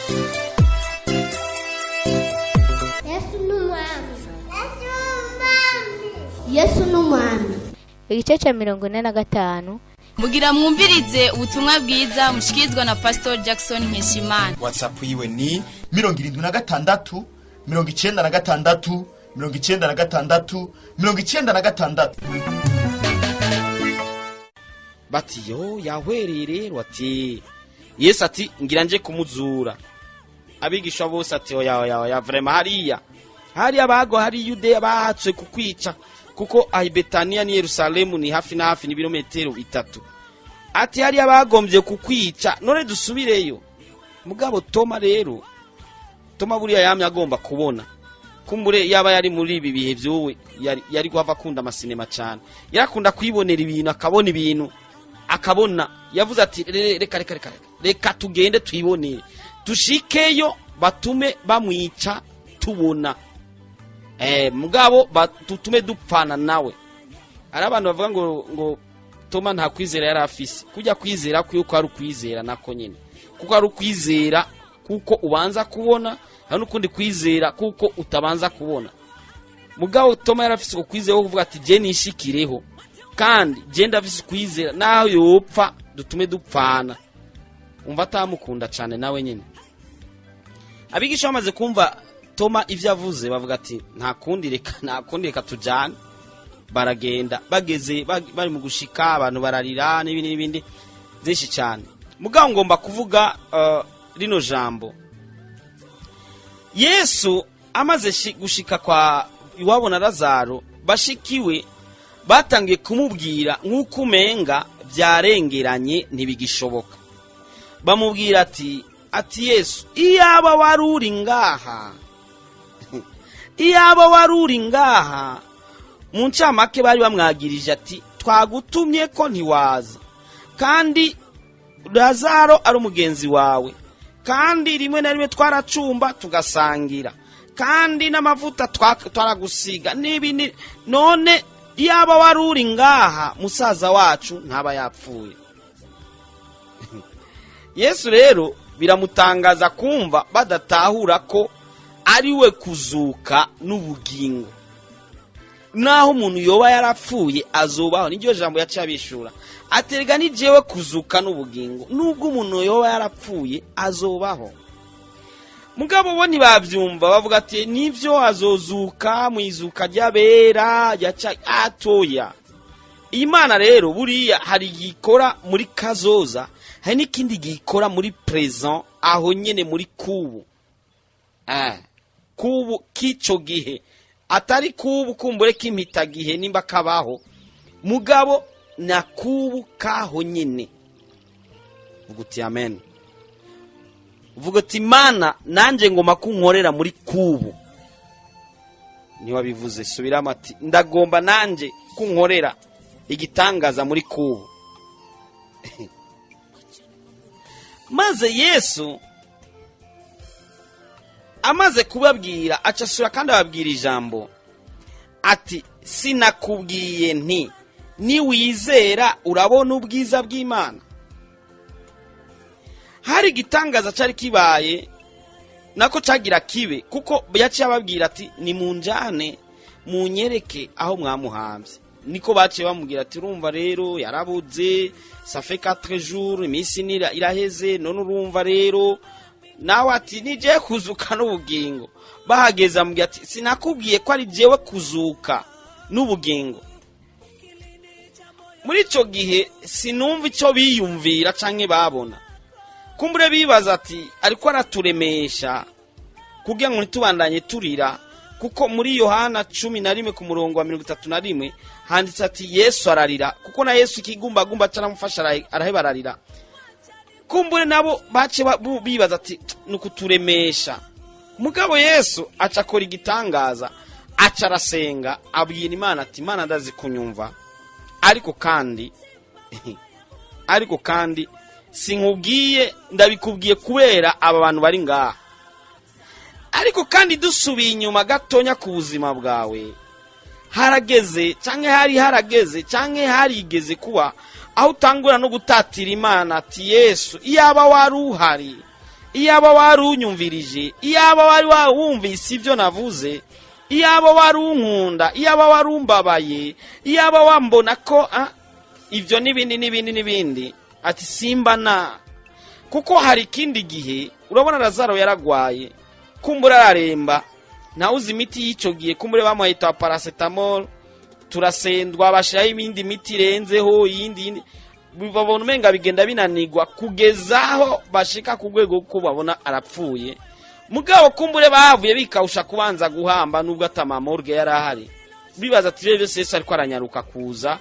Yesu ni umwami. Yesu ni umwami. Igice cya 45. Mugira mwumvirize ubutumwa bwiza mushikirizwa na Pastor Jackson Nkeshimana. WhatsApp yiwe ni 76 96 96 96. Bati yo yahwereye rero. Ati Yesu ati: "Ngira nje kumuzura." Abigisha bose ati: "Oya, oya, oya, vraiment, hariya hariya bago hari Yudeya bahatswe kukwica, kuko ahi Betaniya ni Yerusalemu ni hafi na hafi, ni ibirometero 3." Ati: "Hariya bagombye kukwica, none dusubireyo?" Mugabo Toma rero, Toma buriya yamye agomba kubona. Kumbure yaba yari muri ibi bihe by'ubu, yari guhava akunda amasinema cyane, yarakunda kwibonera ibintu, akabona ibintu, akabona. Yavuze ati: "Reka, reka, reka, reka tugende twibonere, dushikeyo batume bamwica tubona, mugabo tutume dupfana nawe." Hari abantu bavuga ngo Toma nta kwizera yari afise. Kujya kwizera kuko ari ukwizera nako nyine, kuko ari ukwizera kuko ubanza kubona, hari n'ukundi kwizera kuko utabanza kubona. Mugabo Toma yari afise uko kwizera ko kuvuga ati: "Je nishikireho, kandi je ndafise ukwizera, naho yopfa dutume dupfana." Umva atamukunda cyane nawe nyine. Abigisha bamaze kumva Toma ivyo avuze, bavuga ati: "Nta kundi, reka, nta kundi, reka tujane." Baragenda, bageze bari mu gushika, abantu bararira n'ibindi n'ibindi byinshi cyane. Mugabo ngomba kuvuga rino jambo: Yesu amaze gushika kwa iwabo na Lazaro, bashikiwe batangiye kumubwira nk'uko umenga byarengeranye, ntibigishoboka. Bamubwira ati: "Yesu, iyaba wari uri ngaha, iyaba wari uri ngaha." Mu ncamake bari bamwagirije ati: "Twagutumye ko ntiwaza, kandi Lazaro ari umugenzi wawe, kandi rimwe na rimwe twaracumba tugasangira, kandi n'amavuta twaragusiga n'ibindi. None iyaba wari uri ngaha, musaza wacu ntaba yapfuye." Yesu rero biramutangaza kumva badatahura ko ari we kuzuka n'ubugingo, naho umuntu yoba yarapfuye azubaho. Niryo jambo yaciye abishura aterega: "Ni jewe kuzuka n'ubugingo, nubwo umuntu yoba yarapfuye azobaho." Mugabo bo ntibabyumva, bavuga ati: "Nibyo, azozuka mu izuka ry'abera." Yaca atoya. Imana rero buriya hari igikora muri kazoza, hari n'ikindi gikora muri présent, aho nyene muri kubu, kubu k'ico gihe, atari kubu kumbure k'impitagihe nimba kabaho, mugabo na kubu kaho nyene. Vuga uti: "Amen." Uvuga uti: "Mana, nanjye ngomba kunkorera muri kubu." Ntiwabivuze? Subiramo ati: "Ndagomba nanjye kunkorera igitangaza muri kubu." Maze Yesu amaze kubabwira, aca asura kandi ababwira ijambo ati: "Sinakubwiye nti niwizera urabona ubwiza bw'Imana?" Hari igitangaza cyari kibaye, nako cyagira kibe, kuko yaciye ababwira ati: "Nimunjane munyereke aho mwamuhambye." Niko baciye bamubwira ati: "Urumva rero yarabuze, ça fait 4 jours, iminsi iraheze none." Urumva rero nawe ati: "Nije kuzuka n'ubugingo." Bahageze amubwira ati: "Sinakubwiye ko ari jewe kuzuka n'ubugingo?" Muri icyo gihe sinumva icyo biyumvira canke babona. Kumbure bibaza ati: "Ariko araturemesha kugira ngo ntitubandanye turira," kuko muri Yohana 11 ku murongo wa 31 handitse ati: "Yesu ararira," kuko na Yesu ikigumbagumba caramufasha, araheba ararira. Kumbure nabo bace bibaza ati: "Ni ukuturemesha." Mugabo Yesu aca akora igitangaza, aca arasenga, abwira Imana ati: "Imana, ndazi kunyumva, ariko kandi sinkubwiye, ndabikubwiye kubera aba bantu bari ngaha." Ariko kandi dusubiye inyuma gatonya ku buzima bwawe, harageze cyangwa hari harageze cyangwa harigeze kuba aho utangura no gutatira Imana ati: "Yesu, iyaba wari uhari." Iyaba wari unyumvirije, iyaba wari wumvise ibyo navuze, iyaba wari unkunda, iyaba wari umbabaye, iyaba wambona ko ibyo n'ibindi n'ibindi n'ibindi, ati simba na kuko hari ikindi gihe urabona Lazaro yaragwaye, kumbura araremba, ntawuzi imiti y'icyo gihe, kumbure bamuhaye twa paracetamol, turasendwa, bashyiraho ibindi miti irenzeho iyindi yindi, babona umenga bigenda binanirwa kugeza aho bashika ku rwego ko babona arapfuye. Mugabo kumbure bahavuye bikawusha kubanza guhamba, nubwo ata morgue yari ahari, bibaza ati rero byose Yesu ariko aranyaruka kuza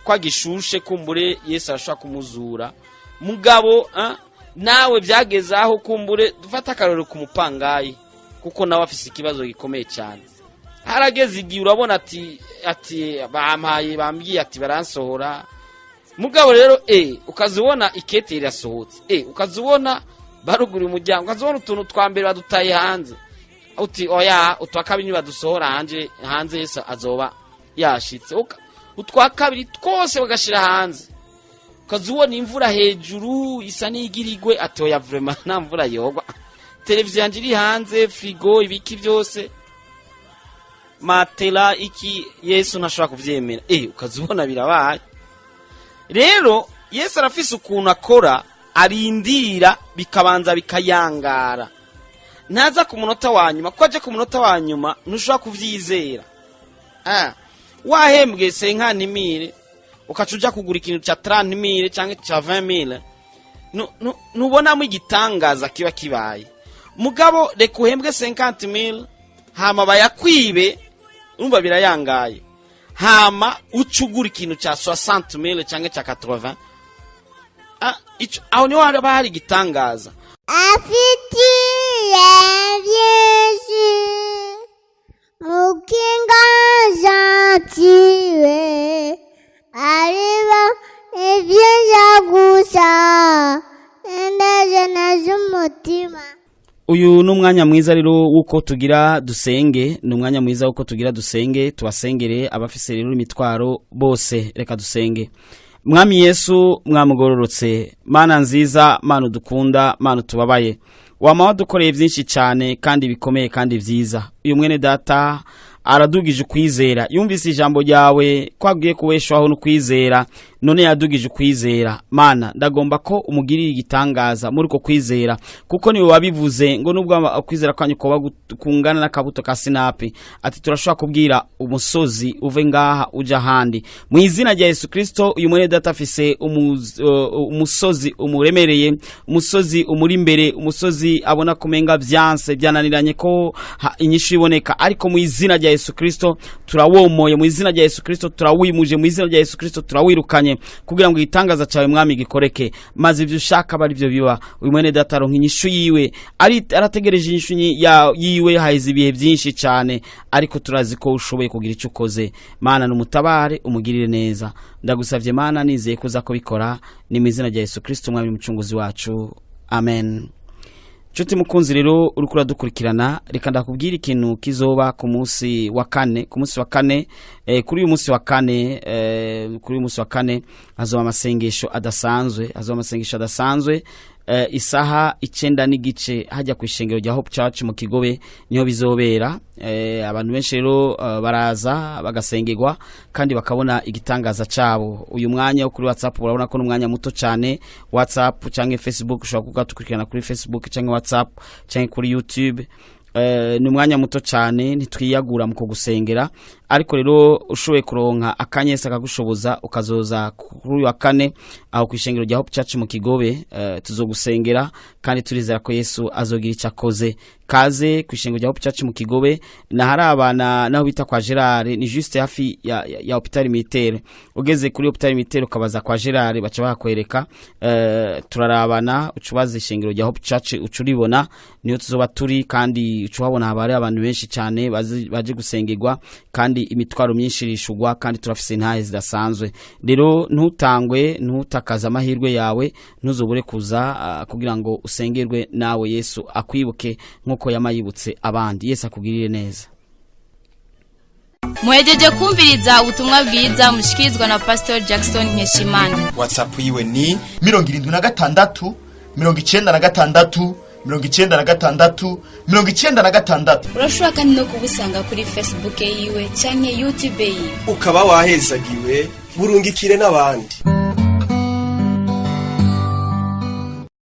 ko agishushe, kumbure Yesu arashobora kumuzura. Mugabo nawe byageze aho kumbure dufate akarorero ku mupangayi, kuko nawe afise ikibazo gikomeye cyane. Harageze igihe urabona ati bampaye, bambwiye ati baransohora. Mugabo rero ukaza ubona ikete rirasohotse, ukaza ubona barugura umuryango, ukaza ubona utuntu twa mbere badutaye hanze, uti oya, utwa kabiri nibadusohora hanze Yesu azoba yashitse. Utwa kabiri twose bagashira hanze, ukaza ubona imvura hejuru isa n'igirigwe, ati oya, vraiment nta mvura yogwa, televiziyo yanje iri hanze, frigo, ibiki byose, matela, iki, Yesu ntashobora kuvyemera. Ukaza ubona birabaye. Rero Yesu arafise ukuntu akora, arindira bikabanza bikayangara, ntaza ku munota wa nyuma, kuko aje ku munota wa nyuma ntushobora kuvyizera. Wahembwe 50 000, ukaca uja kugura ikintu ca 30 000 canke ca 20 000, ntubonamo igitangaza kiba kibaye. Mugabo reka uhembwe 50 000, hama bayakwibe, urumva birayangaye, hama uca ugura ikintu ca 60 000 canke ca 80, aho niho haba hari igitangaza. Afitiye byinshi mukinga gentile, ariba ibyiza gusa indege z'umutima. Uyu ni umwanya mwiza rero w'uko tugira dusenge, ni umwanya mwiza w'uko tugira dusenge, tubasengere abafise rero imitwaro bose. Reka dusenge. Mwami Yesu, mwamugororotse, Mana nziza, Mana udukunda, Mana utubabaye, wama wadukoreye byinshi cyane kandi bikomeye kandi byiza. Uyu mwene data aradugije ukwizera, yumvise ijambo ryawe ko agiye kubeshwaho no kwizera, none yadugije ukwizera. Mana, ndagomba ko umugirira igitangaza muri uko kwizera, kuko niwe wabivuze ngo nubwo ukwizera kwanyu kuba kungana n'akabuto ka sinapi, ati turashobora kubwira umusozi uve ngaha uja ahandi. Mu izina rya Yesu Kristo, uyu mwene data afise umusozi umuremereye, umusozi umuri imbere, umusozi abona kumenga byanse, byananiranye ko inyishu iboneka, ariko mu izina rya Yesu Kristo turawomoye, mu izina rya Yesu Kristo turawimuje, mu izina rya Yesu Kristo turawirukanye, kugira ngo igitangaza cyawe, Mwami, gikoreke, maze ibyo ushaka abe aribyo biba. Uyu mwene data aronka inyishu yiwe, ari arategereje inyishu yiwe, haheze ibihe byinshi cyane, ariko turazi ko ushoboye kugira icyo ukoze. Mana, numutabare, umugirire neza. Ndagusavye Mana, nizeye ko uza kubikora, ni mu izina rya Yesu Kristo Umwami Mucunguzi wacu, amen. Nshuti mukunzi rero uriko uradukurikirana, reka ndakubwira ikintu kizoba ku munsi wa kane. Ku munsi wa kane, kuri uyu munsi wa kane, kuri uyu munsi wa kane hazoba amasengesho adasanzwe, hazoba amasengesho adasanzwe isaha 9:30 hajya ku ishengero rya Hope Church mu Kigobe, niho bizobera. Abantu benshi rero baraza bagasengerwa kandi bakabona igitangaza cabo. Uyu mwanya wo kuri WhatsApp, urabona ko n'umwanya muto cyane, WhatsApp cyangwa Facebook, ushobora kugadukurikirana kuri Facebook cyangwa WhatsApp cyangwa kuri YouTube. Ni umwanya muto cyane, ntitwiyagura mu kugusengera, ariko rero ushoboye kuronka akanyesa akagushoboza ukazoza kuri uyu wa kane aho ku ishengero rya Hope Church mu Kigobe, tuzogusengera kandi turizera ko Yesu azogira icyo akoze. Kaze ku ishengero rya Hope Church mu Kigobe, na hari abana naho bita kwa Gerard, ni juste hafi ya Hôpital Militaire. Ugeze kuri Hôpital Militaire ukabaza kwa Gerard, baca bakwereka. Turarabana, ucubaza ishengero rya Hope Church ucuribona, niyo tuzoba turi, kandi ucuhabona haba hari abantu benshi cyane baje gusengerwa, kandi imitwaro myinshi irishugwa, kandi turafise intahe zidasanzwe. Rero ntutangwe, ntutakaze amahirwe yawe, ntuzobure kuza kugira ngo usengerwe nawe, Yesu akwibuke nk'uko yamayibutse abandi. Yesu akugirire neza. Muhejeje kumviriza ubutumwa bwiza mushikirizwa na Pastor Jackson Nkeshimana. WhatsApp yiwe ni 76 96. 96 96. Urashobora kandi no kubusanga kuri Facebook yiwe canke YouTube yiwe. Ukaba wahezagiwe, burungikire n'abandi.